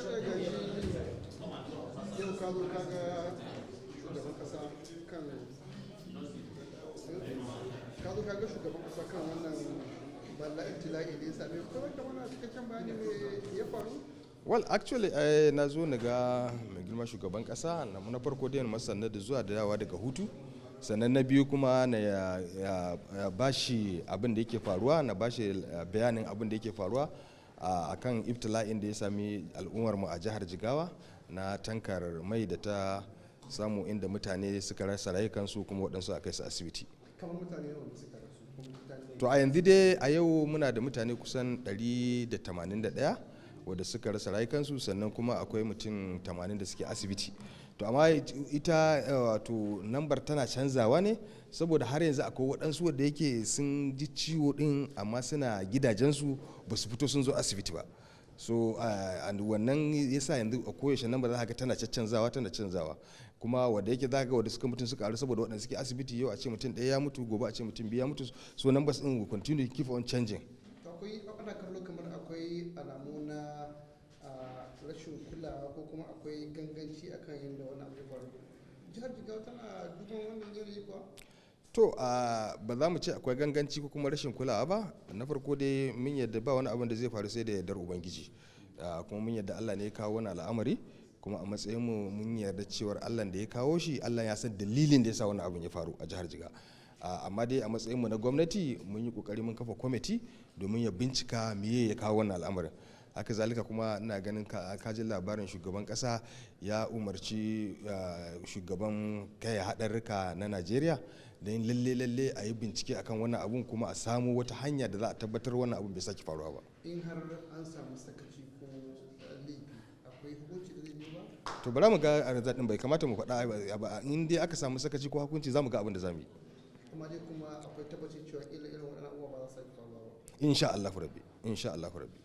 Kada ga shi, yau ka zo ka ga shugaban kasa kan ka zo ka ga shugaban kasa kan wannan balla ibtila'i da ya same ku. Kawai kamar na cikakken bayani, me ya faru? Well, actually, ai na zo na ga mai girma shugaban kasa na farko dai masa da zuwa da dawowa daga hutu. Sannan na biyu kuma na ya bashi abin da yake faruwa, na bashi bayanin abin da yake faruwa a kan ibtila'in da ya sami al'ummar mu a jihar Jigawa na tankar mai da ta samu, inda mutane suka rasa rayukansu kuma waɗansu a kai su asibiti. Kamar mutane nawa ne suka rasu kuma mutane? To, a yanzu dai, a yau muna da mutane kusan 181 wadda suka rasa rayukansu, sannan kuma akwai mutum 80 da suke asibiti. To, amma ita wato nambar tana canzawa ne, saboda har yanzu akwai waɗansu wadda yake sun ji ciwo ɗin amma suna gidajensu, ba su fito sun zo asibiti ba. So and wannan yasa yanzu a koyaushe nambar za ka ga tana caccanzawa, tana canzawa. Kuma wadda yake za ga wadda suka mutum suka karu saboda waɗanda suke asibiti. Yau a ce mutum ɗaya ya mutu, gobe a ce mutum biyu ya mutu. So numbers ɗin will continue, keep on changing. To, akwai ana kallo kamar akwai alamu na rashin kulawa ko kuma akwai ganganci akan yadda wannan abu ya faru. Jihar Jigawa tana duban wannan yanayi kuwa? To, ba za mu ce akwai ganganci ko kuma rashin kulawa ba. Na farko dai, mun yadda ba wani abin da zai faru sai da yardar Ubangiji. Kuma mun yadda Allah ne ya kawo wani al'amari. Kuma a matsayin mu, mun yarda cewar Allah da ya kawo shi, Allah ya san dalilin da ya sa wannan abin ya faru a jihar Jigawa. Amma dai a matsayin mu na gwamnati, mun yi kokari mun kafa kwamiti domin ya bincika meye ya kawo wannan al'amarin. Haka zalika kuma ina ganin ka ji labarin shugaban kasa ya umarci shugaban kai haɗarurruka na Najeriya don lalle lalle a yi bincike akan wannan abun, kuma a samu wata hanya da za a tabbatar wannan abun bai sake faruwa ba. In har an samu sakaci ko laifi, akwai hukunci da zai biyo ba? To, bara mu ga a result din. Bai kamata mu faɗa ba. In dai aka samu sakaci ko hukunci, za mu ga abin da za mu yi. Kuma dai kuma akwai tabbacin cewa ila irin waɗannan abubuwa ba za su sake faruwa ba? Insha Allah rabbi, insha Allah rabbi.